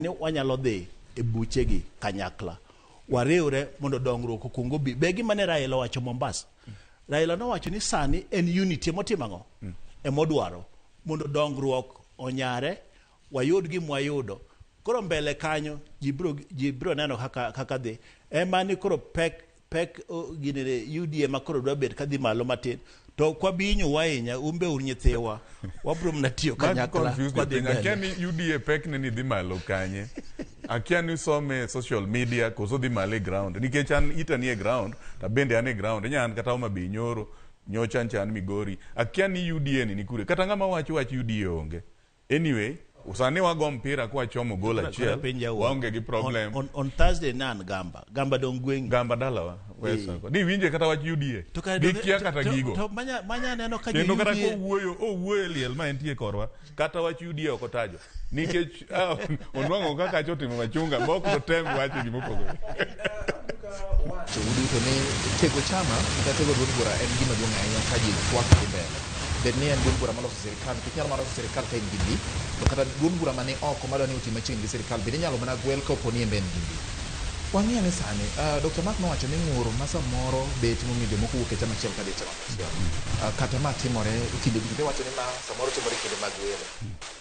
Ni wanyalo dhi e buchegi kanyakla, wariwre mondo dongruok okuong obi. Be gima ne Raila owacho Mombasa. Raila nowacho ni sani en unity emotimo ang'o? Emodwaro mondo dongruok onyare, wayud gima wayudo. Koro mbele kanyo ji biro neno kaka dhi. Ema ni koro pek ginene UDA ma koro dwa bet kadhi malo matin. To ok wabi hinyowu ahinya, un be un nyithiwa. Wabiro mana tiyo kanyakla confuse kwadhi jopiny. Akia mbele. ni UDA pek ne ni dhi malo kanye. Akia ni some e social media koso dhi malo e ground. Nikech an ita ni e ground, to bende an e ground. Inya an kata Homa Bay nyoro, nyocha ncha an Migori. Akia ni UDA ni kure. Kata ng'ama wacho wach UDA onge. Anyway, sani wago mpira kwachomo gol achiel, Koro penj yawa. waonge gi problem. On Thursday ne an Gamba. Gamba dong gweng'i. Gamba dalawa. Wesa. Ni winje kata wach UDA. To kare Gikia kata gigo. To manya neno ka Kendo jo kata UDA kowuoyo, owuoyo e liel ma entie korwa, kata wach UDA ok otajo. Nikech onwang'o kaka kacha otimo machunga, ma ok dotem wacho gimopogore. Wacho duto ni tego chama kata tego duond bura en gima duong' ahinya ka ji twak dhi mbele. Bed ni en duond bura maloso sirikal, nikech inyalo mana loso sirikal ka in gi mbi, to kata duond bura mani oko madwa ni oti machiegni gi sirikal bende inyalo mana gwel kapo ni en be en gi mbi. Wang'i ane sani, Dr. Mark nowacho ni ng'ur ma samoro bet momiyo jomoko wuok e chama achiel kadhi e chama machielo. Kata ma timore kinde duto, iwacho ni ma samoro timore kinde mag welo.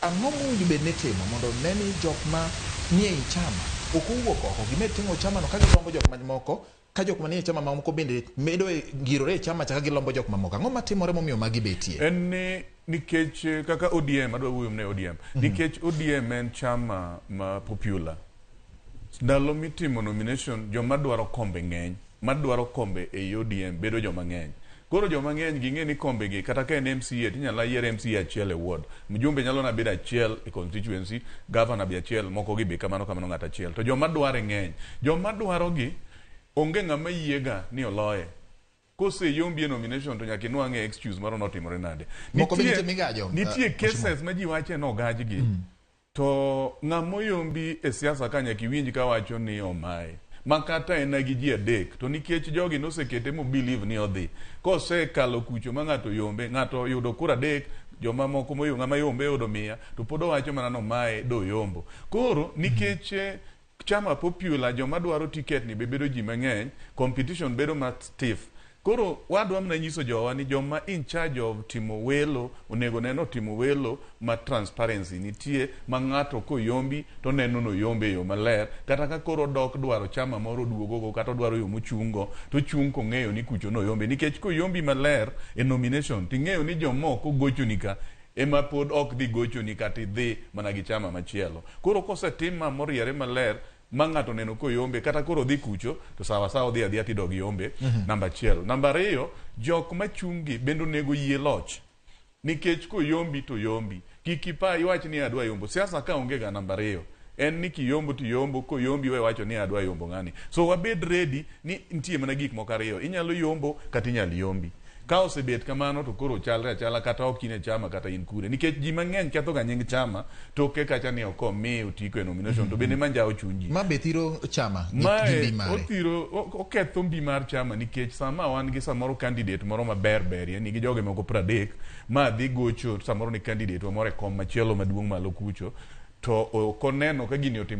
Ang'o mowinjo bed ni itimo mondo ne ni jok ma nie ei chama ok owuok oko, gimed ting'o chama no ka gilombo jok mamoko, ka jok manie chama mamoko bende medo ngirore e chama cha ka gilombo jok mamoko. Ang'o matimore momiyo magi betie? En ni nikech kaka ODM, adwa wuoyo ne ODM. Nikech ODM en chama ma popular. Ndalo mitimo nomination, joma dwaro kombe ng'eny. Madwaro kombe ei ODM bedo joma ng'eny. Koro joma ng'eny ging'e ni kombe gi kata ka en MCA tinyalo yier MCA achiel e ward. Mjumbe nyalo na bedo achiel e constituency, governor be achiel, moko gi be kamano kamano ng'ato achiel. To joma dware ng'eny. Joma dwaro gi onge ng'ama yiega ni oloye. Koseyombi e nomination to nyaka inwang'e excuse moro notimore nade. Moko be nitie migajo, Nitie Mheshimiwa. cases ma ji wache nogajgi. To ng'ama oyombi e siasa ka nyaka iwinj ka wacho ni omaye. Ma kata en gi ji adek, to nikech jogi nosekete mo believe ni odhi. Kosekalo kucho ma ng'ato oyombe, ng'ato oyudo kura adek, joma moko moyo ng'ama yombe oyudo 100, to pod owacho mana nomaye do yombo. Koro nikech chama popular, joma dwaro ticket ni be bedo ji mang'eny, competition bedo ma stiff. Koro wadwa mana nyiso jowa ni joma in charge of timo welo onego ne timo welo ma transparency nitie, ma ng'ato koyombi to neno noyombe e yo maler, kata ka koro dok dwaro chama moro oduogogo kata odwaro yo mochung'go to ochung' kong'eyo ni kucho noyombe, nikech koyombi maler e nomination ting'eyo ni jomoko gochoni ka ema pod ok dhi gochoni kata idhi mana gi chama machielo. Koro kosetim ma moriere maler ma ng'ato oneno koyombe, kata koro odhi kucho to sawa sawa odhi adhiya tidog yombe. Namba achiel. Namba ariyo, jok machung' gi bende onego yie loch, nikech koyombi to yombi. Kik ipa iwach ni adwa yombo. Siasa ka onge ga namba ariyo, en ni kiyombo to iyombo, koyombi we wacho ni adwa yombo ng'ani. So wabed ready ni nitie mana gik moko ariyo, inyalo yombo kata inyalo yombi. Ka osebet kamano to koro chalre achala, kata ok in e chama kata in kure, nikech ji mang'eny ketho ga nying chama toke kacha ni ok omi otiko e nomination, to bende manjawo chuny ji. Ma be thiro chama gi Mae mbi mare. Othiro, oketho mbi mar chama, nikech sama wan gi samoro candidate moro maber berie nigi joge moko 30 ma dhi gocho samoro ni candidate wa moro e kom machielo maduong' malo kucho, to ok oneno ka gini otimo.